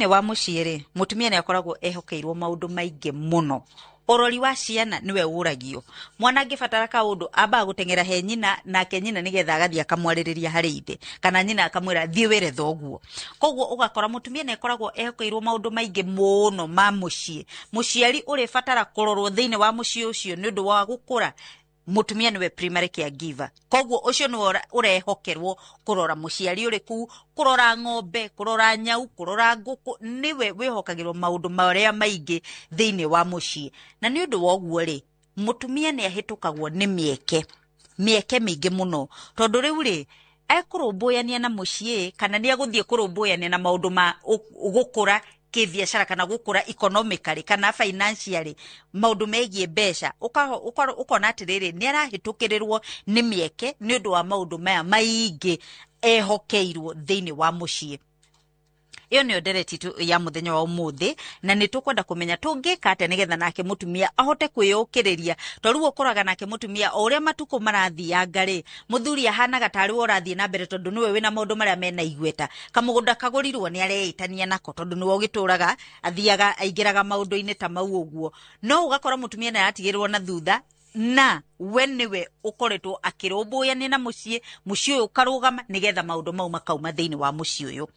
Thĩinĩ wa mũciĩ rĩ, mũtumia nĩ akoragwo ehokeirwo maũndũ maingĩ mũno. Ũrori wa ciana nĩwe ũragio. Mwana angĩbatara kaũndũ ambaga gũteng'era he nyina, nake nyina nĩgetha agathiĩ akamwarĩrĩria harĩ ithe, kana nyina akamwĩra thiĩ wĩre thoguo. Koguo ũgakora mũtumia nĩ akoragwo ehokeirwo maũndũ maingĩ mũno ma mũciĩ. Mũciari ũrĩbatara kũrorwo thĩinĩ wa mũciĩ ũcio nĩ ũndũ wa gũkũra, mũtumia nĩwe primary caregiver. Koguo ũcio nĩwe ũrehokerwo kũrora mũciari ũrĩ kũu, kũrora ng'ombe, kũrora nyau, kũrora ngũkũ, nĩwe wĩhokagĩrwo maũndũ marĩa maingĩ thĩinĩ wa mũciĩ. Na nĩ ũndũ wa ũguo rĩ, mũtumia nĩ ahĩtũkagwo nĩ mĩeke, mĩeke mĩingĩ mũno, tondũ rĩu rĩ, ekũrũmbũyania na mũciĩ kana nĩ egũthiĩ kũrũmbũyania na maũndũ ma gũkũra kĩbiacara kana gũkũra economically kana financially, maũndũ megiĩ mbeca. Ũkona atĩrĩrĩ, nĩ arahĩtũkĩrĩrwo nĩ mĩeke nĩ ũndũ wa maũndũ maya maingĩ ehokeirwo thĩinĩ wa mũciĩ. Ĩyo nĩyo ndereti itũ ya mũthenya wa ũmũthĩ, na nĩ tũkwenda kũmenya tũngĩka atĩa nĩgetha nake mũtumia ahote kwĩyũkĩrĩria. Tondũ rĩu ũkoraga nake mũtumia o ũrĩa matukũ marathianga rĩ, mũthuri ahanaga tarĩ we ũrathiĩ na mbere, tondũ nĩwe wĩna maũndũ marĩa mena igweta. Kamũgũnda kagũrirwo nĩ areĩtania nako, tondũ nĩwe ũgĩtũraga athiaga aingĩraga maũndũ-inĩ ta mau ũguo. No ũgakora mũtumia nĩ aratigĩrwo na thutha, na we nĩwe ũkoretwo akĩrũmbũyania na mũciĩ, mũciĩ ũyũ ũkarũgama nĩgetha maũndũ mau makauma thĩinĩ wa mũciĩ ũyũ.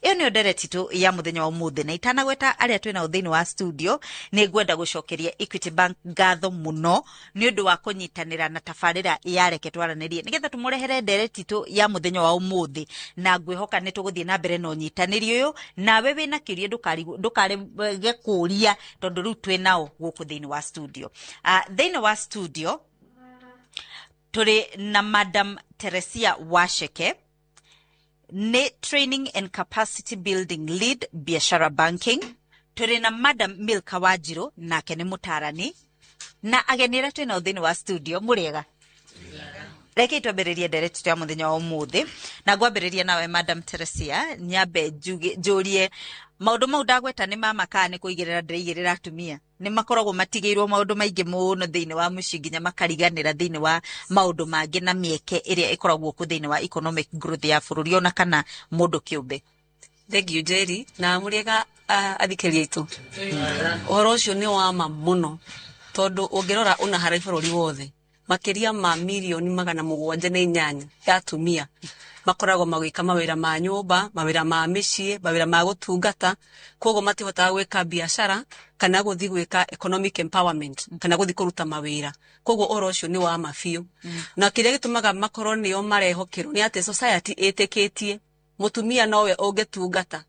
Ĩyo nĩyo ndereti itũ ya mũthenya wa ũmũthĩ, na itanagweta arĩa twĩ nao thĩinĩ wa studio, nĩ ngwenda gũcokeria Equity Bank ngatho mũno nĩ ũndũ wa kũnyitanĩra na tabarĩra ya Reke Twaranĩrie nĩgetha tũmũrehere ndereti itũ ya mũthenya wa ũmũthĩ, na ngwĩhoka nĩ tũgũthiĩ na mbere na ũnyitanĩri ũyũ. Nawe wĩna kĩũria ndũkarege kũũria, tondũ rĩu twĩ nao gũkũ thĩinĩ wa studio. Thĩinĩ wa studio tũrĩ na Madam Teresia Wacheke, nĩ Training and Capacity Building Lead, Biashara Banking. Tũrĩ na Madam Milka Wanjiru, nake nĩ mũtarani, na ageni arĩa twĩ nao thĩinĩ wa studio. Mũrĩega? Reke twambĩrĩrie ndereti ya mũthenya wa ũmũthĩ, na ngwambĩrĩria nawe Madam Teresia. Nyambe njũrie, maũndũ mau ndagweta nĩ mama kana nĩ kũigĩrĩra ndĩraigĩrĩra atumia? Nĩ makoragwo matigĩirwo maũndũ maingĩ mũno thĩinĩ wa mũciĩ, nginya makariganĩra thĩinĩ wa maũndũ mangĩ na mĩeke ĩrĩa ĩkoragwo kuo thĩinĩ wa economic growth ya bũrũri ona kana mũndũ kĩũmbe. Thank you, Jerry, na mũrĩega athikĩrĩria aitũ. Ũhoro ũcio nĩ wa ma mũno, tondũ ũngĩrora ũna harĩ bũrũri wothe, makĩria ma mirioni 708 ya atumia makoragwo magĩka mawĩra ma nyũmba, mawĩra ma mĩciĩ, mawĩra ma gũtungata. Koguo matihotaga gwĩka biacara kana gũthiĩ gwĩka economic empowerment kana gũthiĩ kũruta mawĩra. Koguo ũhoro ũcio nĩ wa ma biũ, na kĩrĩa gĩtũmaga makorwo nĩo marehokerwo nĩ atĩ society ĩtĩkĩtie mũtumia nowe ũngĩtungata,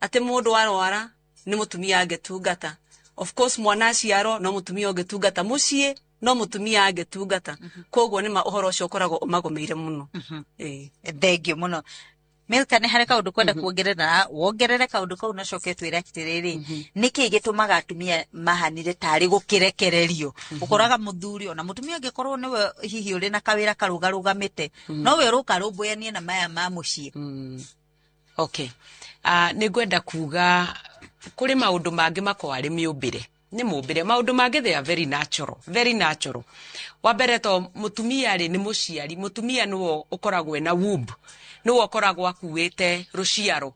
atĩ mũndũ arwara nĩ mũtumia angĩtungata, of course mwana aciarwo no mũtumia ũngĩtungata, mũciĩ no mũtumia angĩtungata. Koguo nĩ ma ũhoro ũcio ũkoragwo ũmagũmĩire mũno. Ĩĩ. Thank you mũno, Milka. Nĩ harĩ kaũndũ kwenda kuongerera? Wongerere kaũndũ kau na coke twĩre atĩrĩrĩ, nĩkĩ gĩtũmaga atumia mahanire tarĩ gũkĩrekererio? Ũkoraga mũthuri ona mũtumia angĩkorwo nĩwe hihi ũrĩ na kawĩra karũgarũgamĩte, no we ũroka rũmbũyanie na maya ma mũciĩ. Okay. Nĩ ngwenda kuga kũrĩ maũndũ mangĩ makoragwo arĩ mĩũmbĩre, nĩ mũmbĩre. Maũndũ mangĩ, they are very natural, very natural. Wa mbere, to mũtumia rĩ, nĩ mũciari. Mũtumia nĩwe ũkoragwo ena womb, nĩwe ũkoragwo akuĩte rũciaro,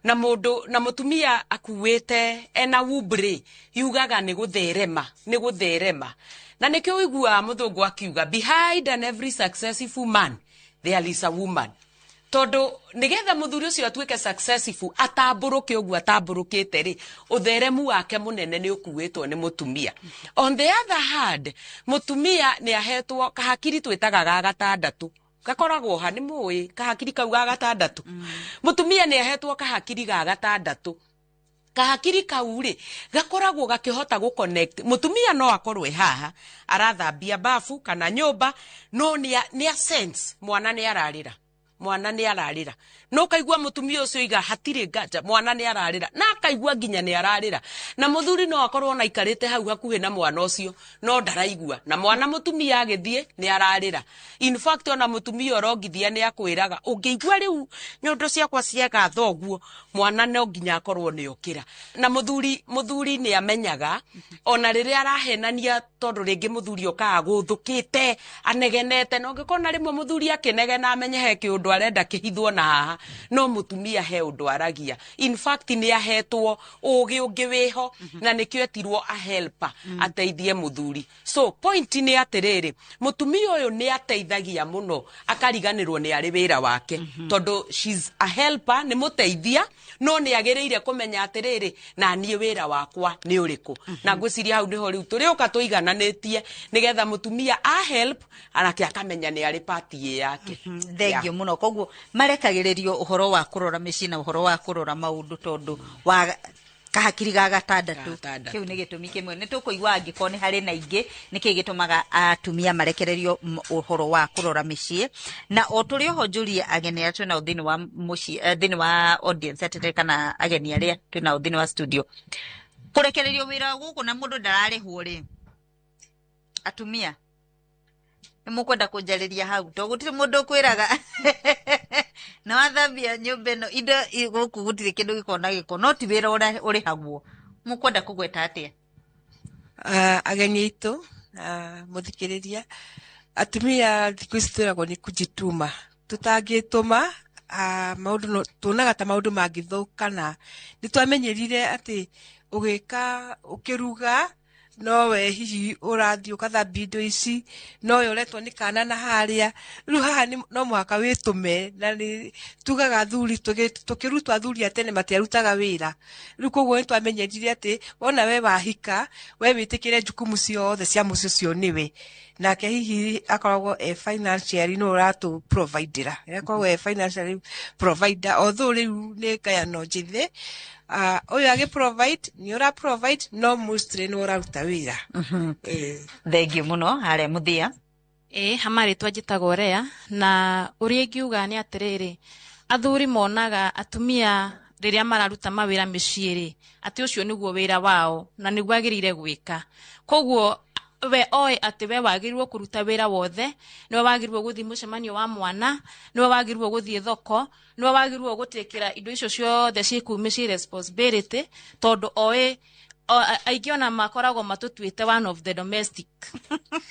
na mũndũ na mũtumia akuĩte ena womb rĩ, yugaga nĩ gũtherema, nĩ gũtherema. Na nĩkĩo ũiguaga mũthũngũ akiuga, "Behind an every successful man there is a woman," tondũ nĩgetha mũthuri ũcio atuĩke successful, atambũrũke ũguo atambũrũkĩte rĩ, ũtheremu wake mũnene nĩ ũkuĩtwo nĩ mũtumia. On the other hand, mũtumia nĩ ahetwo kahakiri twĩtaga ga gatandatũ, gakoragwo ha nĩ mũĩ kahakiri kau ga gatandatũ. Mũtumia nĩ ahetwo kahakiri ga gatandatũ. Kahakiri kau rĩ, gakoragwo gakĩhota gũ connect. Mũtumia no akorwo e haha arathambia bafu kana nyũmba, no nĩ a sense mwana nĩ ararĩra, mwana nĩ ararĩra. No ũkaigua mũtumia ũcio iga hatirĩ nganja mwana nĩ ararĩra, na akaigua nginya nĩ ararĩra. Na mũthuri no akorwo ona aikarĩte hau hakuhĩ na mwana ũcio, no ndaraigua. Na mwana mũtumia agĩthiĩ nĩ ararĩra. In fact, ona mũtumia ũrongithia nĩ akwĩraga, ũngĩigua rĩu nyondo ciakwa ciagatha ũguo, mwana no nginya akorwo nĩ okĩra. Na mũthuri nĩ amenyaga ona rĩrĩa arahenania, tondũ rĩngĩ mũthuri okaga gũthũkĩte anegenete, na ũngĩkona rĩmwe mũthuri akĩnegena, amenye he kĩũndũ. Tondu arenda kihithwo na haha no mutumia he undu aragia. In fact, ni ahetwo ugi ungi wiho na nikio etirwo a helper ateithie muthuri. So point ni atiriri, mutumia uyu ni ateithagia muno akariganirwo ni ari wira wake, tondu she's a helper, ni muteithia, no ni agiriire kumenya atiriri, na nie wira wakwa ni uriku. Na ngwiciria hau niho riu turiuka tuigananitie nigetha mutumia a help anake akamenya ni ari part yake. Thengio muno. Koguo marekagĩrĩrio ũhoro wa kũrora mĩciĩ na ũhoro wa kũrora maũndũ tondũ wa kahakiri ga gatandatũ. Gatandatũ. Kĩu nĩ gĩtũmi kĩmwe. Nĩ tũkũigua angĩkorwo nĩ harĩ na ingĩ nĩkĩ gĩtũmaga atumia marekererio ũhoro wa kũrora mĩciĩ. Na o tũrĩ oho, njũrie ageni arĩa twĩnao thĩinĩ wa mũciĩ, thĩinĩ wa audience atĩrĩ, kana ageni arĩa twĩnao thĩinĩ wa studio, kũrekererio wĩra gũkũ na mũndũ ndararĩhwo rĩ, atumia nĩ mũkwenda kũnjarĩria hau? To gũtirĩ mũndũ ũkwĩraga na wathambia nyũmba ĩno, indo gũkũ gũtirĩ kĩndũ gĩkoragwo na gĩko, no ti wĩra ũrĩa ũrĩhagwo. Mũkwenda kũgweta atĩa? Ageni aitũ, mũthikĩrĩria, atumia thikũ ici twĩragwo nĩ kujituma. Tũtangĩtũma maũndũ no, tuonaga ta maũndũ mangĩthũkana. Nĩ twamenyerire atĩ ũgĩka ũkĩruga nowe hihi ũrathiĩ ũgathambia indo ici, nowe ũretwo nĩ kana na harĩa rĩu haha no mũhaka wĩtũme. Na nĩ tugaga athuri tũkĩrutwo, athuri a tene matiarutaga wĩra. Rĩu koguo nĩ twamenyerire atĩ wona we wahika, we wĩtĩkĩre jukumu ciothe cia mũciĩ ũcio nĩwe, nake hihi akoragwo e financially no ũratũ providera, akoragwo e financially provider, although rĩu nĩ ngayano njĩthĩ. Ũyũ agĩ provide, nĩ ũra provide, no mostly nĩ ũraruta wĩra. Thengio mũno. Harĩa mũthia. Ĩ hama rĩtwa njĩtagwo Rea, na ũrĩa ingiuga nĩ atĩrĩrĩ, athuri monaga atumia rĩrĩa mararuta mawĩra mĩciĩ rĩ, atĩ ũcio nĩguo wĩra wao na nĩguo agĩrĩire gwĩka. Koguo we oĩ atĩ we wagĩrĩirwo kũruta wĩra wothe, nĩwe wagĩrĩirwo gũthiĩ mũcemanio wa mwana, nĩwe wagĩrĩirwo gũthiĩ thoko, nĩwe wagĩrĩirwo gũtĩkĩra indo icio ciothe ciĩ kũu mĩciĩ responsibility, tondũ oĩ aingĩ ona makoragwo matũtuĩte one of the domestic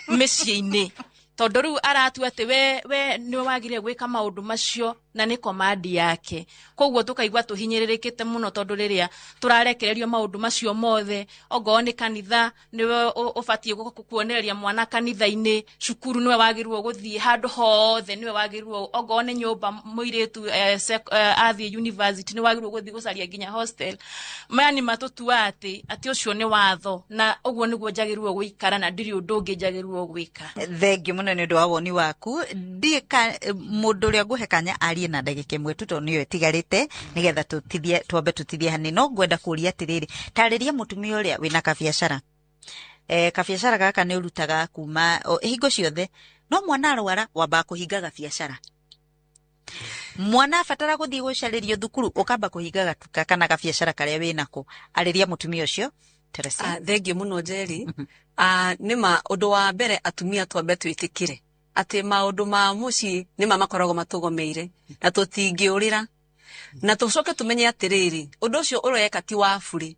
mĩciĩ-inĩ, tondũ rĩu aratua atĩ we nĩwe wagĩrĩire gwĩka maũndũ macio na nĩ command yake. Koguo tũkaigua tũhinyĩrĩrĩkĩte mũno, tondũ rĩrĩa tũrarekererio maũndũ macio mothe, ongorwo nĩ kanitha, nĩwe ũbatiĩ kuonereria mwana kanitha-inĩ, cukuru nĩwe wagĩrĩirwo gũthiĩ, handũ hothe nĩwe wagĩrĩirwo, ongorwo nĩ nyũmba, mũirĩtu athiĩ university nĩ wagĩrĩirwo gũthiĩ gũcaria nginya hostel. Maya nĩ matũtua atĩ ũcio nĩ watho na ũguo nĩguo njagĩrĩirwo gũikara na ndirĩ ũndũ ũngĩ njagĩrĩirwo gwĩka. Thengio mũno nĩ ũndũ wa woni waku. Ndiĩ ka mũndũ ũrĩa ngũhe kanya arie na ndagĩka 1 tu, tondũ nĩyo ĩtigarĩte, nĩgetha tũtithie, twambe tũtithie hanini. No ngwenda kũria atĩrĩrĩ, tarĩria mũtumia ũrĩa wĩna kabiacara, kabiacara gaka nĩ ũrutaga kuma hingo ciothe, no mwana arwara wambaga kũhinga gabiacara, mwana abatara gũthiĩ gũcarĩrio thukuru ũkamba kũhinga gatuka kana gabiacara karĩa wĩnako. Arĩria mũtumia ũcio, Teresa. Thengio mũno, Njeri. Nĩma ũndũ wa mbere, atumia twambe twĩtĩkĩre atĩ maũndũ ma mũciĩ nĩma makoragwo matũgomeire na tũtingĩũrĩra, na tũcoke tũmenye atĩrĩrĩ, ũndũ ũcio ũreka ti wa burĩ.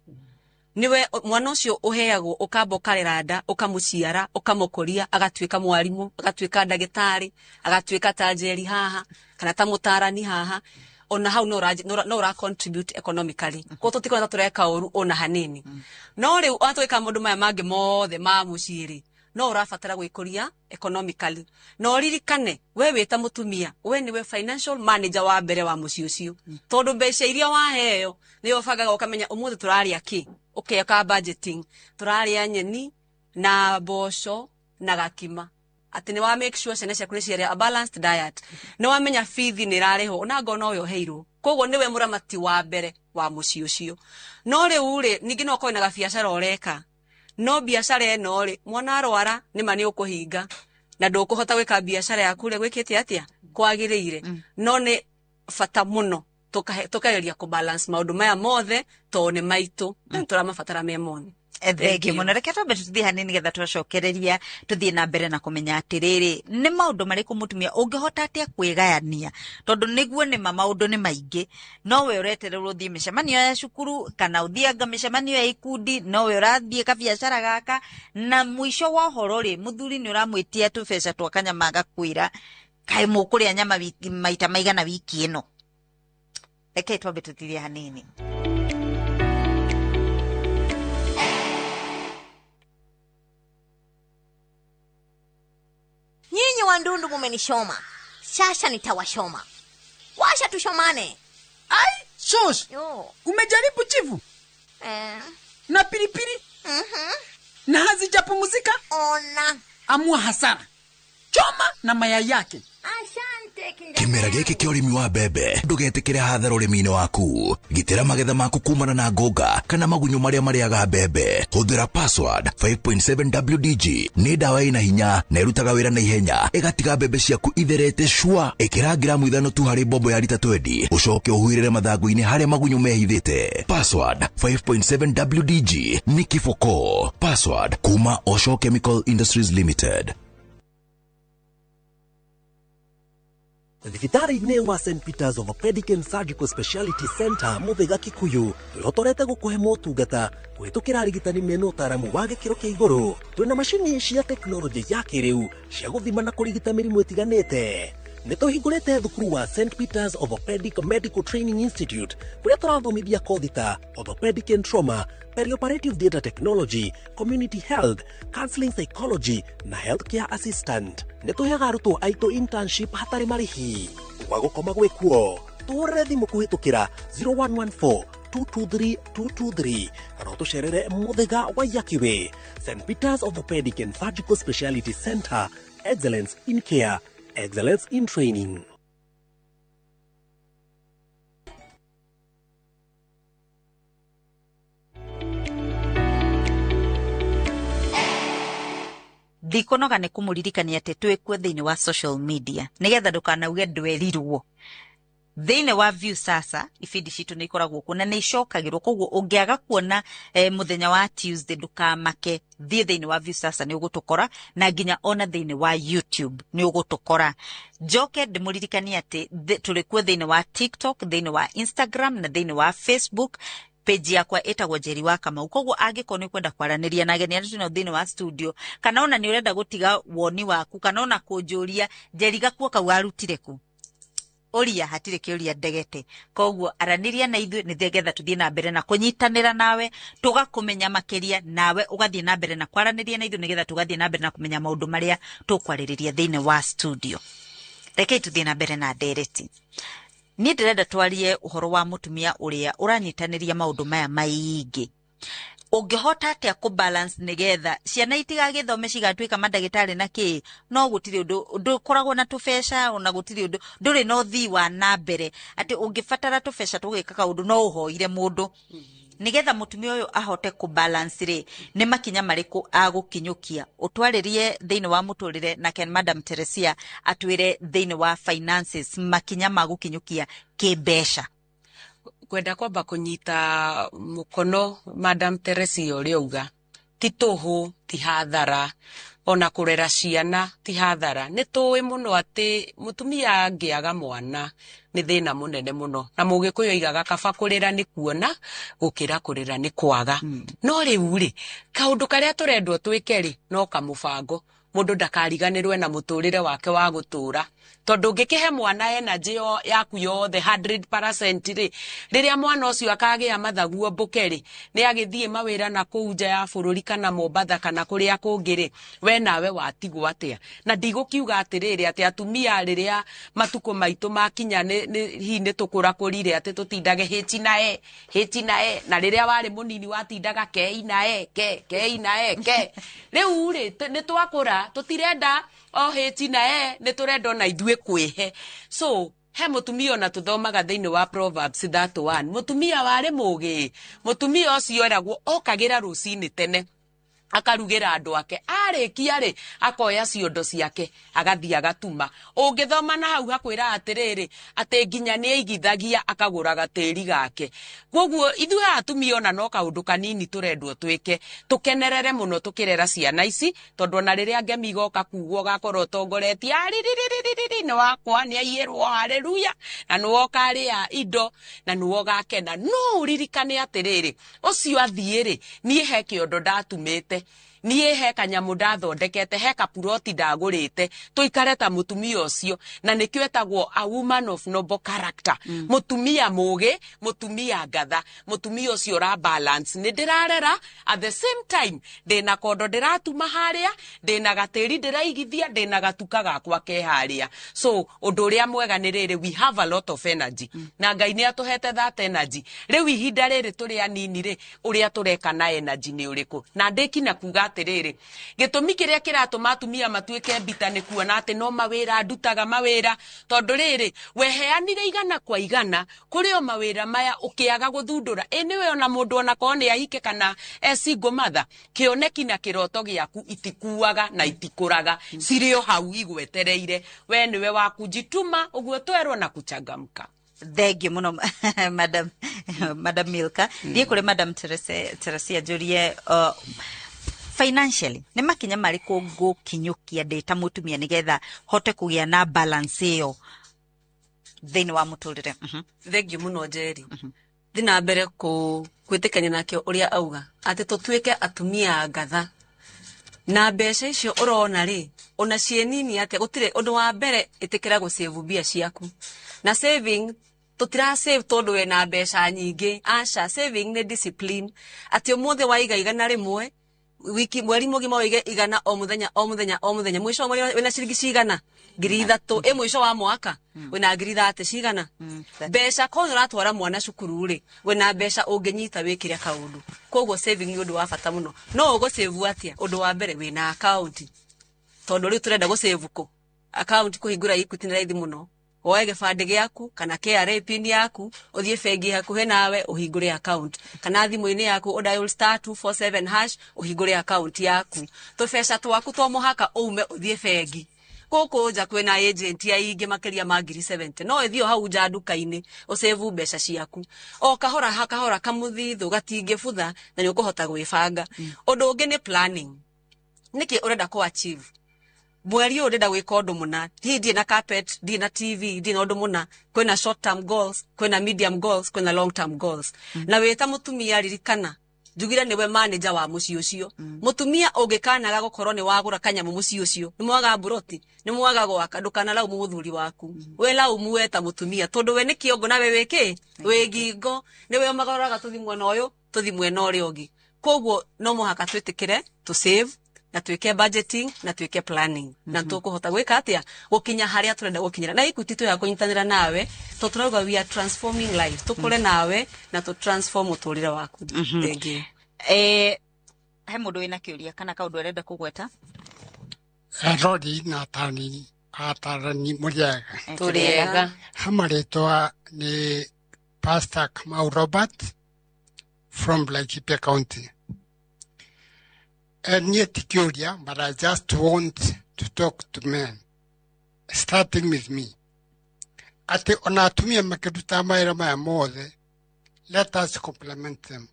Niwe mwana ũcio ũheagwo, ũkamba ũkarera nda, ũkamũciara, ũkamũkũria, agatuĩka mwarimũ, agatuĩka ndagĩtarĩ, agatuĩka ta Njeri haha kana ta mũtarani haha. Ona hau no ũra contribute economically, koguo tũtikorwo ta tũreka ũru ona hanini. No rĩu ona tũgĩka maũndũ maya mangĩ mothe ma mũciĩ rĩ, no ũrabatara gwĩkũria economically. Na ũririkane we wĩ ta mũtumia, we nĩwe financial manager wa mbere wa mũciĩ ũcio, tondũ mbeca iria waheo nĩyo ũbangaga ũkamenya ũmũthĩ tũrarĩa kĩ, ũkeka budgeting, tũrarĩa nyeni na mboco na gakima, atĩ nĩ wa make sure ciana ciaku nĩ ciarĩa a balanced diet, nĩ wamenya bithi nĩ ĩrarĩhwo ona ngorwo nowe ũheirwo. Koguo nĩwe mũramati wa mbere wa mũciĩ ũcio. No rĩu rĩ, ningĩ no ũkorwo na gabiacara ũreka, no biacara ĩno rĩ, mwana arwara nĩma nĩ ũkũhinga na ndũkũhota gwĩka biacara yaku ũrĩa gwĩkĩte atĩa kwagĩrĩire. No nĩ bata mũno tũkageria kũ balance maũndũ maya mothe, tondũ nĩ maitũ na nĩ tũramabatara me mothe. Thengio mũno. Reke twambe tũthiĩ hanini, nĩgetha twacokereria tũthiĩ na mbere na kũmenya atĩrĩrĩ, nĩ maũndũ marĩkũ mũtumia ũngĩhota atĩa kwĩgayania, tondũ nĩguo nĩma maũndũ nĩ maingĩ. No we ũretererwo ũthiĩ mĩcemanio ya cukuru kana ũthiĩ anga mĩcemanio ya ikundi, no we ũrathiĩ kabiacara gaka, na mũico wa ũhoro rĩ, mũthuri nĩ ũramwĩtia tũbeca twa kanyama, agakwĩra Kaĩ mũkũrĩa nyama wiki, maita maigana wiki ĩno? Reke twambe tũtirie hanini. Nyinyi wandundu mumenishoma, sasa nitawashoma. Washa tushomane. Ai, shosh, Yo. umejaribu chifu Eh. na pilipili na hazijapumzika? Ona. Amua hasara, choma na mayai yake. Asante kijana. Kĩmera gĩkĩ kĩa ũrĩmi wa mbembe, ndũgetĩkĩre hathara ũrĩmi-inĩ waku. Gitĩra magetha maku kumana na ngũnga kana magunyũ marĩa marĩaga mbembe. Hũthĩra Password 5.7 WDG. Nĩ ndawa ĩna hinya na ĩrutaga wĩra na ihenya, ĩgatiga mbembe ciaku itherete cua. Ĩkĩra gramu 5 tu harĩ mbombo ya rita 20, ũcoke ũhuhĩrĩre mathangũ-inĩ harĩa magunyũ mehithĩte. Password 5.7 WDG nĩ kiboko. Password kuma Osho Chemical Industries Limited. Thibitarĩ-inĩ wa St Peters Orthopedic and Surgical Speciality Center, Mũthĩga Kikuyu, twĩhotorete gũkũhe motungata kũhĩtũkĩra arigitani mena ũtaaramu wa gĩkĩro kĩa igũrũ. Twĩna macini cia tekinoronjĩ ya kĩrĩu cia gũthima na kũrigita mĩrimũ ĩtiganĩte. Nĩ tũhingũrĩte thukuru wa St Peters Orthopedic Medical Training Institute, kũrĩa tũrathomithia kothi ta orthopedic and trauma, perioperative data technology, community health, counseling psychology na healthcare assistant. Nĩ tũheaga arutwo aitũ internship hatarĩ marĩhi. Gwa gũkoma gwĩkuo, tũhũrĩre thimũ kũhĩtũkĩra 0114 223 223 kana ũtũcerere Mũthĩga wa Yakiwe. St Peters Orthopedic and Surgical Speciality Center, excellence in care, excellence in training. Ndikunoga nĩ kũmũririkania atĩ twĩkuo thĩinĩ wa social media, nĩgetha ndũkanauge ndwerirwo. Thĩinĩ wa View Sasa ibindi citũ nĩ ikoragwo kuo na nĩ icokagĩrwo, koguo ũngĩaga kuona mũthenya wa Tuesday, ndũkamake, thiĩ thĩinĩ wa View Sasa nĩ ũgũtũkora, na nginya ona thĩinĩ wa YouTube nĩ ũgũtũkora. Njoke ndĩmũririkanie atĩ tũrĩ kuo thĩinĩ wa TikTok, thĩinĩ wa Instagram na thĩinĩ wa Facebook. Page yakwa ĩtagwo Njeri wa Kamau. Koguo angĩkorwo nĩ ũkwenda kwaranĩria na ageni arĩa twĩnao thĩinĩ wa studio, kana ona nĩ ũrenda gũtiga woni waku, kana ona kũnjũria Njeri gakuo kau arutire kũ, ũria, hatirĩ kĩũria ndegete. Koguo aranĩria na ithuĩ nĩgetha tũthiĩ na mbere na kũnyitanĩra nawe, tũgakũmenya makĩria, nawe ũgathiĩ na mbere na kwaranĩria na ithuĩ nĩgetha tũgathiĩ na mbere na kũmenya maũndũ marĩa tũkwarĩrĩria thĩinĩ wa studio. Rekei tũthiĩ na mbere na ndereti. Niĩ ndĩrenda twarie ũhoro wa mũtumia ũrĩa ũranyitanĩria maũndũ maya maingĩ. Ũngĩhota atĩa kũ balance nĩgetha ciana itigagĩthome cigatuĩka mandagĩtarĩ na kĩ, no gũtirĩ ũndũ ndũkoragwo na tũbeca, ona gũtirĩ ũndũ ndũrĩ na ũthii wa na mbere atĩ ũngĩbatara tũbeca tũgĩka kaũndũ no ũhoire mũndũ. Nĩgetha mũtumia ũyũ ahote kũ balance rĩ, nĩ makinya marĩkũ agũkinyũkia? Ũtwarĩrie thĩinĩ wa mũtũrĩre, nake Madam Teresia atwĩre thĩinĩ wa finances makinya ma gũkinyũkia kĩmbeca. Kwenda kwamba kũnyita mũkono Madam Teresia ũrĩa auga, ti tũhũ, ti hathara, ona kũrera ciana ti hathara. Nĩ tũĩ mũno atĩ mũtumia angĩaga mwana nĩ thĩna mũnene mũno, na Mũgĩkũyũ aigaga kaba kũrĩra nĩ kuona gũkĩra kũrĩra nĩ kwaga. No rĩu rĩ, kaũndũ karĩa tũrendwo twĩke rĩ, no kamũbango. Mũndũ ndakariganĩrwe na mũtũrĩre wake wa gũtũra, tondũ ũngĩkĩhe mwana energy yaku yothe 100% rĩ, rĩrĩa mwana ũcio akagĩa mathaguo mbũke rĩ, nĩ agĩthiĩ mawĩra na kũu nja ya bũrũri kana Mombatha kana kũrĩa kũngĩ rĩ, we nawe watigwo atĩa? Na ndigũkiuga atĩrĩrĩ atĩ atumia rĩrĩa matukũ maitũ makinya hihi nĩ tũkũrakũrire atĩ tũtindage H na E, H na E, na rĩrĩa warĩ mũnini watindaga K na E, K, K na E, K. Rĩu rĩ, nĩ twakũra, tũtirenda o H na E, nĩ tũrenda ona ithuĩ kwĩhe. So he mũtumia ona tũthomaga thĩinĩ wa Proverbs 31, mũtumia warĩ mũgĩ, mũtumia ũcio eragwo okagĩra rũcinĩ tene akarugĩra andũ ake, arĩkia rĩ akoya ciondo ciake agathiĩ agatuma. Ũngĩthoma na hau hakwĩra atĩrĩrĩ atĩ nginya nĩ aigithagia akagũra gatĩri gake. Koguo ithuĩ atumia ona no kaũndũ kanini tũrendwo twĩke, tũkenerere mũno tũkĩrera ciana ici, tondũ ona rĩrĩa ngemi igoka kugwo ũgakorwo ũtongoretie aririririririri nĩ wakwa nĩ aiyĩrwo haleluya, na nĩwe ũkarĩa indo na nĩwe ũgakena. No ũririkane atĩrĩrĩ, ũcio athiĩ rĩ, niĩ he kĩondo ndatumĩte. Niĩ he kanyamũ ndathondekete, he kapuroti ndagũrĩte, tũikare ta mũtumia ũcio, na nĩkĩo etagwo a woman of noble character. Mũtumia mũgĩ, mũtumia ngatha, mũtumia ũcio ũra balance. Nĩ ndĩrarera, at the same time ndĩna kondo ndĩratuma harĩa, ndĩna gatĩri ndĩraigithia, ndĩna gatuka gakwa ke harĩa. So ũndũ ũrĩa mwega nĩ rĩrĩ, we have a lot of energy, na Ngai nĩ atũhete that energy. Rĩu ihinda rĩrĩ tũrĩ anini rĩ, ũrĩa tũreka na energy nĩ ũrĩkũ? Na ndĩkina kuga atĩrĩrĩ, gĩtũmi kĩrĩa kĩratũma atumia matuĩke mbita nĩ kuona atĩ no mawĩra ndutaga mawĩra, tondũ rĩrĩ, weheanire igana kwa igana kũrĩ o mawĩra maya ũkĩaga gũthundũra. Ĩ nĩwe ona mũndũ onakorwo nĩ ahike kana e single mother, kĩoneki na kĩroto gĩaku itikuaga na itikũraga, cirĩ o hau igwetereire. We nĩwe wa kujituma ũguo twerwo na kuchangamka. Thengiũ mũno, Madam Milka. Thiĩ kũrĩ Madam Teresia, njũrie, financially nĩ makinya marĩkũ ngũkinyũkia ndĩ ta mũtumia nĩgetha hote kũgĩa na balance ĩyo thĩinĩ wa mũtũrĩre? Thengiũ mũno, Njeri. Thi na mbere gwĩtĩkania nake ũrĩa auga atĩ tũtuĩke atumia ngatha na mbeca icio ũrona rĩ, ona ciĩ nini atĩa, gũtirĩ ũndũ. Wa mbere, ĩtĩkĩra gũsave mbia ciaku. Na saving, tũtira save tondũ wĩna mbeca nyingĩ, aca. Saving nĩ discipline, atĩ ũmũthĩ waiga 100, wiki, mweri mũgima wĩige 100 o mũthenya, o mũthenya, o mũthenya. Mũico wa mweri wĩna ciringi cigana? 3000. Ĩ mũico wa mwaka wĩna 30,000 cigana? Mbeca korwo nĩ ũratwara mwana cukuru rĩ, wĩna mbeca ũngĩnyita wĩkĩre kaũndũ. Koguo saving nĩ ũndũ wa bata mũno. No ũgũsave atĩa? Ũndũ wa mbere, wĩna akaunti, tondũ rĩu tũrenda gũsave kũ akaunti. Kũhingũra Equity nĩ raithi mũno. Woe gĩbandĩ gĩaku kana KRA PIN yaku, ũthiĩ bengi hakuhĩ nawe ũhingũre account, kana thimũ-inĩ yaku ũdial *247# ũhingũre account yaku. Tũbeca twaku to mũhaka ume ũthiĩ bengi. Gũkũ nja kwĩna agent aingĩ makĩria ma 70,000. No ĩthiĩ o hau nja nduka-inĩ ũsave mbeca ciaku o kahora kahora, kamũthithũ gatingĩbutha, na nĩ ũkũhota gwĩbanga. Ũndũ ũngĩ nĩ planning. Nĩkĩ ũrenda kũ achieve mweri ũyũ? Ndĩrenda gwĩka ũndũ mũna, hihi ndirĩ na carpet, ndirĩ na TV, ndirĩ na ũndũ mũna. Kwĩna short term goals, kwĩna medium goals, kwĩna long term goals. Na wĩ ta mũtumia, ririkana njugire nĩwe manager wa mũciĩ ũcio. Mũtumia ũngĩkanaga gũkorwo nĩ wagũra kanyamũ mũciĩ ũcio, nĩ mwaga mburoti, nĩ mwaga gwaka, ndũkanalaumu mũthuri waku. We laumu we ta mũtumia, tondũ we nĩ kĩongo na we wĩ kĩ wĩ ngingo, nĩwe ũmagarũraga tũthi mwena ũyũ, tũthi mwena ũrĩa ũngĩ. Koguo no mũhaka twĩtĩkĩre to save na twĩke budgeting na twĩke planning, na tũkũhota gwĩka atĩa gũkinya harĩa tũrenda gũkinyĩra. Na Equity twĩha kũnyitanĩra nawe tondũ tũrauga we are transforming life. Tũkũre nawe na tũ transform mũtũrĩre waku. Thengiũ. He mũndũ wĩna kĩũria kana kaũndũ arenda kũgweta? Erori na atarani, mũrĩega? Tũrĩega. Hamarĩtwa nĩ Pastor Kamau Robert from Laikipia County. Niĩ ti kĩũria, but I just want to talk to men, starting with me, atĩ ona atumia makĩruta mawĩra maya mothe, let us compliment them.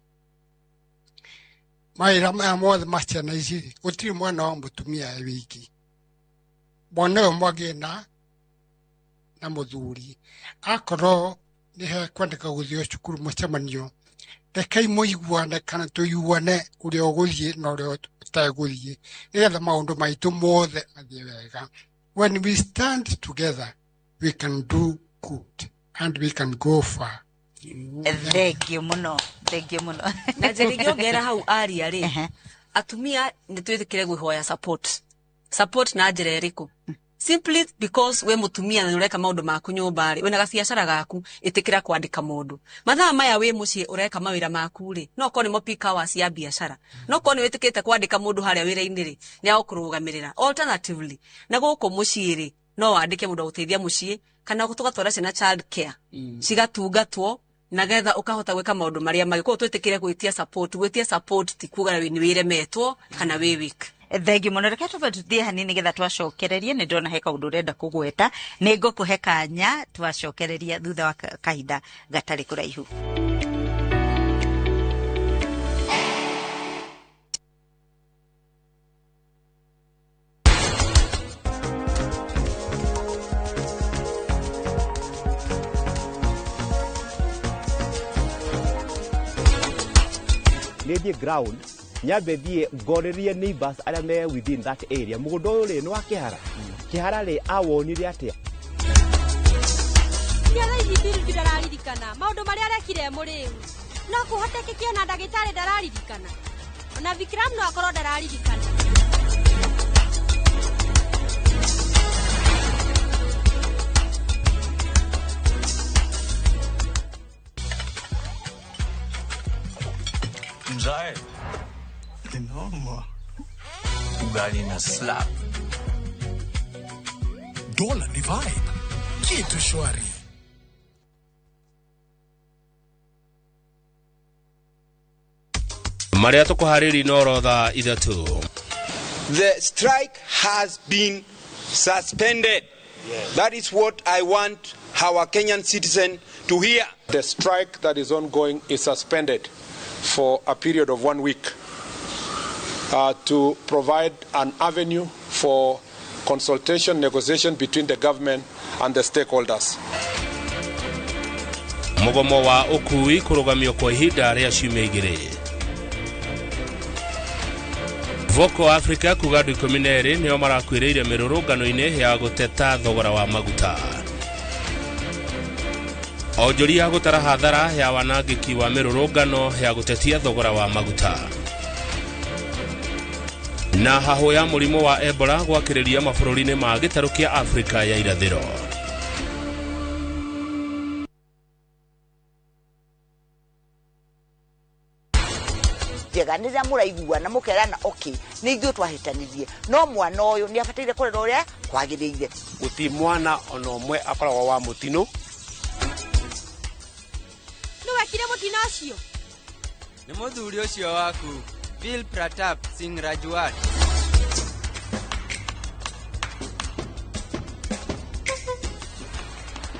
Mawĩra maya mothe ma ciana ici rĩ, gũtirĩ mwana wa mũtumia e wiki. Mwana ũyũ mwagĩe na mũthuri, akorwo nĩ hekwendeka gũthiĩ cukuru mũcemanio, rekei mũiguane kana tũiguane ũrĩa ũgũthiĩ na ũrĩa ũtegũthiĩ, nĩgetha maũndũ maitũ mothe mathiĩ wega. When we stand together, we can do good and we can go far. Thengiũ mũno, thengiũ mũno. Na njĩra ingĩongerera hau aria rĩ, atumia nĩ twĩtĩkĩre gwĩhoya support. Support na njĩra ĩrĩkũ? Simply because we mũtumia na nĩ ũreka maũndũ maku nyũmba rĩ, wĩna gabiacara gaku, ĩtĩkĩra kwandĩka mũndũ mathaa maya wĩ mũciĩ ũreka mawĩra maku rĩ, no korwo nĩmo peak hours ya biacara, no korwo nĩ wĩtĩkĩrĩte kwandĩka mũndũ harĩa wĩra-inĩ rĩ, nĩ agũkũrũgamĩrĩra. Alternatively, na gũkũ mũciĩ rĩ, no wandĩke mũndũ wa gũteithia mũciĩ kana tũgatwara ciana child care cigatungatwo, nagetha ũkahota gwĩka maũndũ marĩa mangĩ. Koguo twĩtĩkĩre gwĩtia support. Gwĩtia support ti kuga nĩ wĩremetwo kana wĩ weak. Thengiũ mũno. Reke tũbe tũthiĩ hanini nĩgetha twacokererie. Nĩ ndona he kaũndũ ũrenda kũgweta, nĩ ngũkũhe kanya twacokereria thutha wa kahinda gatarĩ kũraihu. Nä thiä ground. Nyambe thiĩ ngorĩrie neighbors arĩa me within that area, mũgũnda ũyũ rĩ nĩ wa Kĩhara, Kĩhara rĩ awonire atĩa? Nginya thaa ici Birundu ndararirikana maũndũ marĩa arekire e mũrĩu. No kũhotekeke ona ndagĩtarĩ ndararirikana, ona Vikram no akorwo ndararirikana. Mzae ni noma, ugali na slap. Dola ni vibe, kitu shwari. Marĩa tũkũharĩria no thaa 3. The strike has been suspended. Yes. That is what I want our Kenyan citizen to hear. The strike that is ongoing is suspended for a period of 1 week to provide an avenue for consultation, negotiation between the government and the stakeholders. Mũgomo wa ũkui kũrũgamio kwa ihinda rĩa ciumia 2. Voco Africa kuga andũ 12 nĩo marakuĩrĩire mĩrũrũngano-inĩ ya gũteta thogora wa maguta. Onjoria gũtara hathara ya wanangĩki wa mĩrũrũngano ya gũtetia thogora wa maguta. Na hahũ ya mũrimũ wa Ebola gwakĩrĩria mabũrũri-inĩ ma gĩtarũ kĩa Afrika ya irathĩro. Njega nĩ rĩrĩa mũraiguana mũkerana okay nĩ ithuĩ twahĩtanirie, no mwana ũyũ nĩ abataire kũrera ũrĩa kwagĩrĩire. Gũtirĩ mwana ona ũmwe akoragwo wa mũtino. Nĩ wekire mũtino ũcio? Nĩ mũthuri ũcio waku Bill Pratap Singh Rajwat.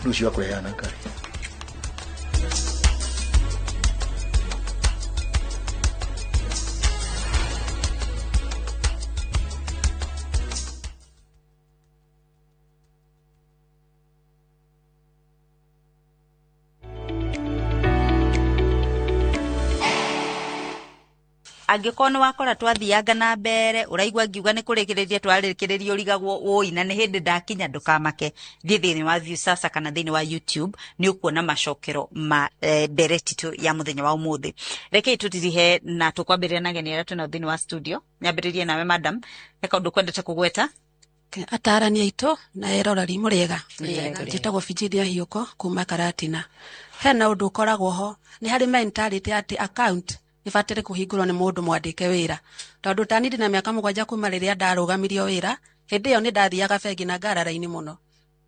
Rũciũ akũreheana ngari. Angĩkorwo nĩ wakora twathianga na mbere ũraigua ngiuga nĩ kũrĩkĩrĩria twarĩkĩrĩria ũrigagwo ũi na nĩ hĩndĩ ndakinya, ndũkamake, thiĩ thĩinĩ wa Viusasa kana thĩinĩ wa YouTube nĩ ũkuona macokero ma ndereti tu ya mũthenya wa ũmũthĩ. Rekei tũtirihe na tũkwambĩrĩria na ageni arĩa twĩnao thĩinĩ wa studio. Nyambĩrĩrie nawe madam, he kaũndũ kwendete kũgweta? Atarani aitũ na eroreri mũrĩega, njĩtagwo Virginia Hiũko kuma Karatina. Hena ũndũ ũkoragwo ho, nĩ harĩ mentality atĩ account ibatire kũhingũrwo nĩ mũndũ mwandĩke wĩra, tondũ tani ndĩ na mĩaka 7 kuma rĩrĩa ndarũgamirio wĩra. Hĩndĩ ĩyo nĩ ndathiaga bengi na ngara raini mũno,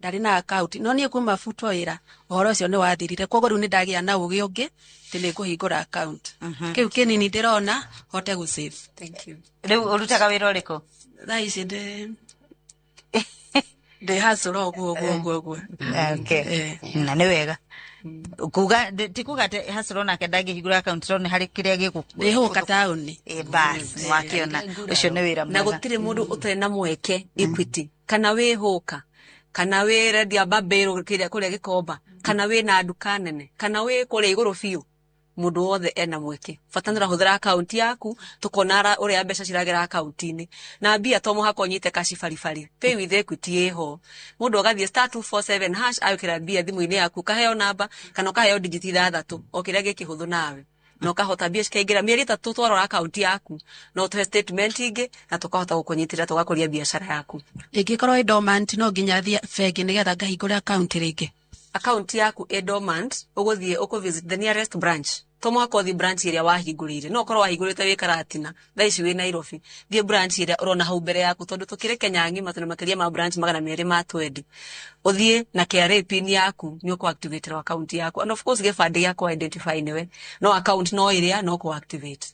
ndarĩ na account, no niĩ kuma butwo wĩra ũhoro ũcio nĩ wathirire. Koguo rĩu nĩ ndagĩa na ũgĩ ũngĩ atĩ nĩ ngũhingũra account. Kĩu kĩnini ndĩrona hote gũ save. Thank you. Rĩu ũrutaga wĩra ũrĩkũ? Thaa ici ndĩ hustle ũguo ũguo ũguo ũguo. Okay. Na nĩ wega kuga ti kuga atĩ hustle nake ndangĩhingũra account, no nĩ harĩ kĩrĩa gĩgũ ndĩhũka taũni. Bas nĩ wakĩona ũcio nĩ wĩra Na mwega. gũtirĩ mũndũ ũtarĩ na mweke Equity, kana wĩ hũka, kana wĩ rendia mbambĩrũ kĩrĩa kũrĩa Gĩkomba, kana wĩ na nduka nene, kana wĩ kũrĩa igũrũ biũ, mũndũ wothe ena mweke. Bata nĩ ũrahũthĩra akaunti yaku, tũkona ũrĩa mbeca ciragera akaunti-inĩ. Na mbia to mũhaka ũnyite kaci baribari, Pay with Equity ĩho. Mũndũ agathiĩ *247# agĩkĩra mbia thimũ-inĩ yaku, ũkaheo namba kana ũkaheo digit 6, o kĩrĩa gĩkĩhũthũ nawe na ũkahota mbia cikaingĩra. Mĩeri 3 twarora akaunti yaku no ũtũhe statement ingĩ na tũkahota gũkũnyitĩrĩra tũgakũria biacara yaku. Ĩngĩkorwo ĩ dormant no nginya thiĩ bengi nĩgetha ngahingũre akaunti rĩngĩ? Akaunti yaku ĩ dormant, ũgũthiĩ ũkũ visit the nearest branch. To mũhaka ũthiĩ branch ĩrĩa wahingũrĩire, no ũkorwo wahingũrĩte wĩ Karatina, thaa ici wĩ Nairobi, thiĩ branch ĩrĩa ũrona hau mbere yaku, tondũ tũkĩrĩ Kenya ng'ima tũna makĩria ma branch 220. Ũthiĩ na KRA PIN yaku nĩ ũkũ activate akaunti yaku, and of course gĩbandĩ gĩa kũ identify nĩwe, no account no ĩrĩa no kũ activate.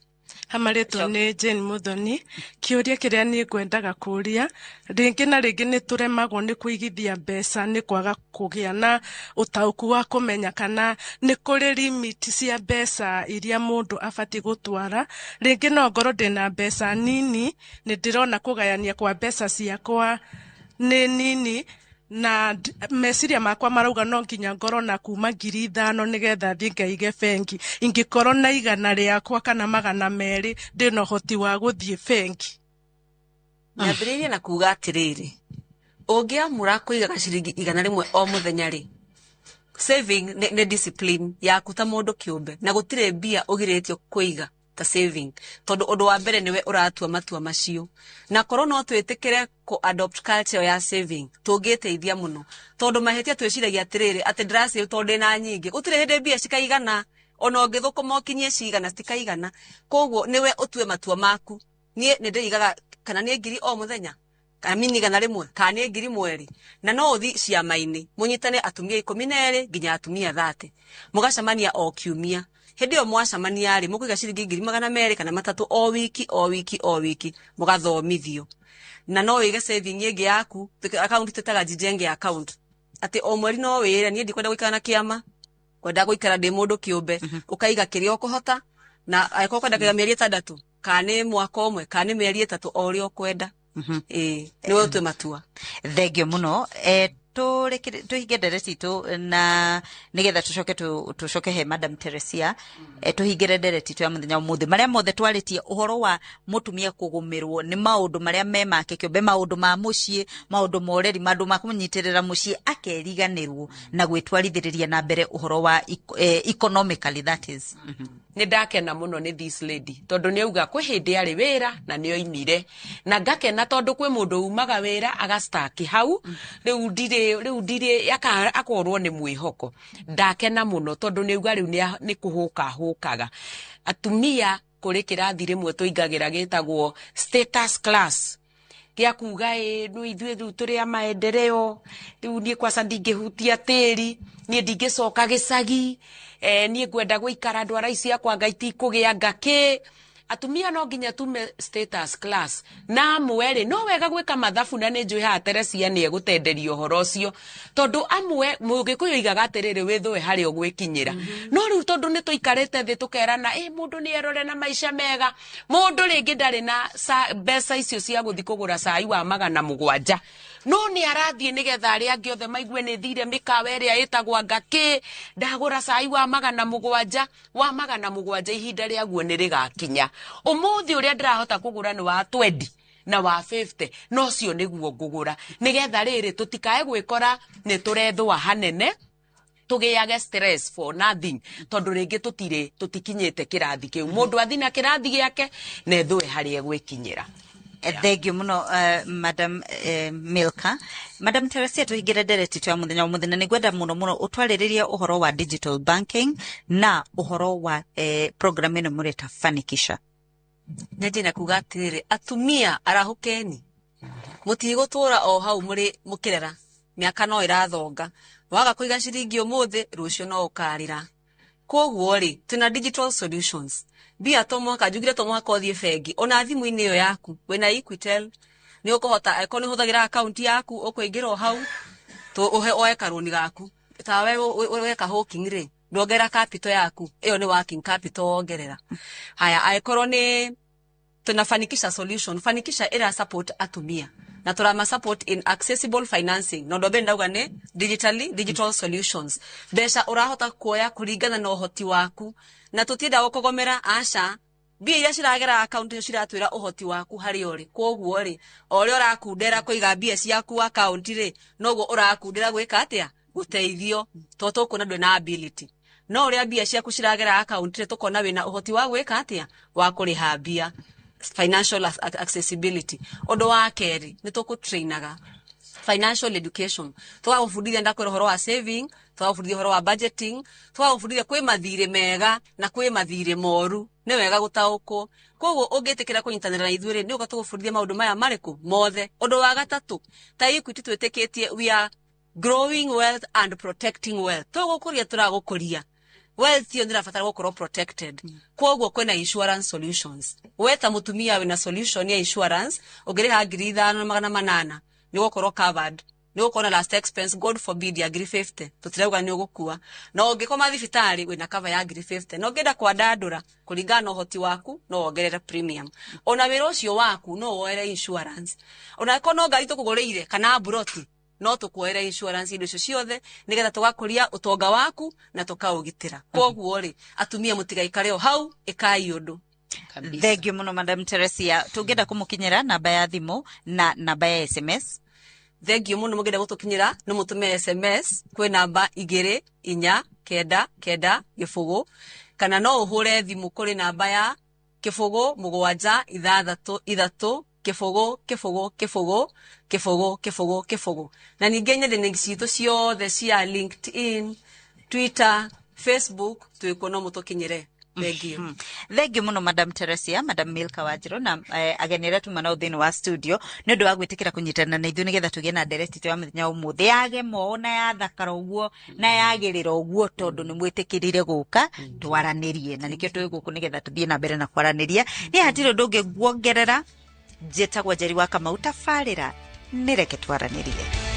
Hamarĩtwo nĩ Jane Muthoni. Kĩũria kĩrĩa niĩ ngwendaga kũria, rĩngĩ na rĩngĩ nĩ tũremagwo nĩ kũigithia mbeca nĩ kwaga kũgĩa na ũtaũku wa kũmenya kana nĩ kũrĩ limit cia mbeca iria mũndũ abatiĩ gũtwara. Rĩngĩ no ngorwo ndĩna mbeca nini, nĩ ndĩrona kũgayania kwa mbeca ciakwa nĩ nini, Na meciria makwa marauga no nginya ngorwo na kuma 5,000 nigetha thiĩ ngaige bengi. Ingĩkorwo na 100 rĩakwa kana 200 ndĩna ũhoti wa gũthiĩ bengi. Nyambĩrĩirie na kuga atĩrĩrĩ, ũngĩamũra kũigaga ciringi 100 o mũthenya rĩ, saving nĩ discipline yaku ta mũndũ kĩũmbe, na gũtirĩ mbia ũgirĩtio kũiga ta saving, tondũ ũndũ wa mbere nĩwe ũratua matua macio. Na korwo no twĩtĩkĩre kũ adopt culture ya saving, tũngĩteithia mũno, tondũ mahĩtia twĩciragia atĩrĩrĩ, atĩ ndĩrasave tondũ ndĩna nyingĩ. Gũtirĩ hĩndĩ mbia cikaigana, ona ũngĩthũkũma ũkinyie cigana citikaigana. Koguo nĩwe ũtue matua maku. Niĩ nĩ ndĩigaga kana nĩ 1,000 o mũthenya, kana mini 100, kana nĩ 1,000 mweri. Na no ũthi ciama-inĩ mũnyitane atumia 12 nginya atumia 30, mũgacemania o kiumia. Hĩndĩ ĩyo mwacemania rĩ, mũkũiga ciringi 200,000 kana 300 o wiki o wiki o wiki, mũgathomithio. Na no wĩige saving ĩngĩ yaku, account twĩtaga Jijenge account, atĩ o mweri no wĩre niĩ ndikwenda gũikara na kĩama, kwenda gũikara ndĩ mũndũ kĩũmbe, ũkaiga kĩrĩa ũkũhota, na angĩkorwo ũkwenda kũiga mĩeri 6 kana nĩ mwaka ũmwe kana nĩ mĩeri 3, o ũrĩa ũkwenda. Ĩĩ, nĩwe ũtue matua. Thengio mũno. Tũhinge ndereti itũ na nĩgetha tũcoke tũcoke he Madam Teresia. Tũhingĩre ndereti itũ ya mũthenya ũmũthĩ, marĩa mothe twarĩtie ũhoro wa mũtumia kũgũmĩrwo nĩ maũndũ marĩa me make kĩũmbe, maũndũ ma mũciĩ, maũndũ ma ũreri, maũndũ ma kũnyitĩrĩra mũciĩ, akeriganĩrwo na gwĩtwarithĩrĩria na mbere ũhoro wa economically, that is. Nĩ ndakena mũno nĩ this lady, tondũ nĩ auga kwĩ hĩndĩ arĩ wĩra na nĩ oimire, na ngakena tondũ kwĩ mũndũ umaga wĩra agastaki hau, rĩu ndirĩ akorwo nĩ mwĩhoko. Ndakena mũno tondũ nĩ auga rĩu nĩ kũhũka hũkaga. Atumia kũrĩ kĩrathi rĩmwe tũingagĩra gĩtagwo status class, gĩa kuga ĩ no ithuĩ rĩu tũrĩ a maendeleo, rĩu niĩ kwaca ndingĩhutia tĩri, niĩ ndingĩcoka gĩcagi, niĩ ngwenda gũikara ndwara ici akwa ngai tikũgĩa ngakĩ. Atumia no nginya tume status class. Na amwe rĩ, no wega gwĩka mathabu, na nĩ njũĩ haha Teresia nĩ egũtenderia ũhoro ũcio, tondũ amwe mũgĩkũyũ oigaga atĩrĩrĩ, wĩthũe harĩa ũgwĩkinyĩra. No rĩu tondũ nĩ tũikarĩte thĩ tũkerana, mũndũ nĩ erore na maica mega, mũndũ rĩngĩ ndarĩ na mbeca icio cia gũthiĩ kũgũra cai wa 700, no nĩ arathiĩ nĩgetha arĩa angĩ othe maigue nĩ thire mĩkawa ĩrĩa ĩtagwo ngakĩ, ndagũra cai wa 700, wa 700 ihinda rĩaguo nĩ rĩgakinya. Ũmũthĩ ũrĩa ndĩrahota kũgũra nĩ wa 20 na wa 50, no ũcio nĩguo ngũgũra, nĩgetha rĩrĩ tũtikae gwĩkora nĩ tũrethũa hanene, tũgĩage stress for nothing, tondũ rĩngĩ tũtikinyĩte kĩrathi kĩu. Mũndũ athi na kĩrathi gĩake na ethũe harĩa egwĩkinyĩra. Thengio mũno, Madam Milka. Madam Teresia, tũhingĩre ndereti itũ ya mũthenya ũmũthĩ, na nĩngwenda mũno mũno ũtwarĩrĩrie ũhoro wa digital banking na ũhoro wa program ĩno mũreta Fanikisha. Nyenje na kuga atĩrĩrĩ, atumia arahũkeni, mũtigũtũra o hau mũrĩ mũkĩrera, mĩaka no ĩrathonga, waga kũiga ciringi ũmũthĩ, rũciũ no ũkarĩra. Koguo rĩ, twĩna digital solutions. Mbia to mũhaka, njugire to mũhaka ũthiĩ bengi, ona thimũ-inĩ ĩyo yaku wĩna Equitel, nĩ ũkũhota, angĩkorwo nĩ ũhũthagĩra akaunti yaku, ũkũingĩra o hau, ũhe oe karũni gaku. Tawe weka hawking rĩ, ndwongerera capital yaku, ĩyo nĩ working capital wongerera. Haya, angĩkorwo nĩ twĩna Fanikisha solution, Fanikisha ĩra support atumia na tũrama support in accessible financing. Na ũndũ wa mbere ndauga nĩ digital solutions, mbeca ũrahota kuoya kũringana na ũhoti waku, na tũtienda gũkũgomera, aca. Mbia iria ciragera akaunti ciratwĩra ũhoti waku harĩa ũrĩ. Koguo rĩ, o ũrĩa ũrakundera kũiga mbia ciaku akaunti rĩ, noguo ũrakundera gwĩka atĩa, gũteithio, tondũ tũkuona ndũrĩ na ability. No ũrĩa mbia ciaku ciragera akaunti rĩ, tũkona wĩna ũhoti wa gwĩka atĩa, wa kũrĩha mbia. Financial accessibility. Ũndũ wa kerĩ, nĩ tũkũtrainaga financial education, tũgagũbundithia ndakwĩra ũhoro wa saving, tũgagũbundithia ũhoro wa budgeting, tũgagũbundithia kwĩ mathirĩ mega na kwĩ mathirĩ moru, nĩ wega gũtaũkwo. Koguo ũngĩtĩkĩra kũnyitanĩra na ithuĩ rĩ, nĩ ũka tũgũbundithia maũndũ maya marĩkũ mothe. Ũndũ wa gatatũ, ta Equity twĩtĩkĩtie we are growing wealth and protecting wealth. Tũgũkũria tũragũkũria, wealth ĩyo nĩ ĩrabatara gũkorwo protected. Koguo kwĩna insurance solutions. We ta mũtumia wĩna solution ya insurance, ũngĩrĩha 5,800 nĩ ũgũkorwo covered, nĩ ũgũkorwo na last expense, God forbid, ya 50,000, tũtirauga nĩ ũgũkua. Na ũngĩkoma thibitarĩ wĩna cover ya 50,000, na ũngĩenda kwandandũra kũringana na ũhoti waku no wongerere premium. Ona wĩra ũcio waku no woere insurance, ona angĩkorwo no ngari tũkũgũrĩire kana mburoti, No tũkuoere insurance indo icio ciothe nĩgetha tũgakũria ũtonga waku na tũkaũgitĩra. Koguo rĩ, atumia mũtigaikare o hau, ĩkai ũndũ. Thank you muno, Madam Teresia. Tũngĩenda kũmũkinyĩra, namba ya thimũ na namba ya SMS? Thank you mũno. Mũngĩenda gũtũkinyĩra, no mũtũme SMS kwĩ namba 24990, kana no ũhũre thimũ kũrĩ namba ya 07663 0 0 0 0 0 0. Na ningĩ nyenda-inĩ citũ ciothe cia LinkedIn, Twitter, Facebook, twĩkuo, no mũtũkinyĩre. Thank you. Thank you muno, Madam Teresia, Madam Milka Wanjiru na ageni arĩa tuma nao thĩinĩ wa studio nĩ ũndũ wa gwĩtĩkĩra kũnyitana na ithuĩ nĩgetha tũgĩe na ndereti itũ ya mũthenya ũmũthĩ, yagema ũũ na yathakara ũguo na yagĩrĩra ũguo, tondũ nĩ mwĩtĩkĩrire gũka twaranĩrie, na nĩkĩo twĩ gũkũ nĩgetha tũthiĩ na mbere na kwaranĩria. Niĩ hatirĩ ũndũ ũngĩ nguongerera. Njĩtagwo Njeri wa Kamau. Tabarĩra nĩ Reke Twaranĩrie.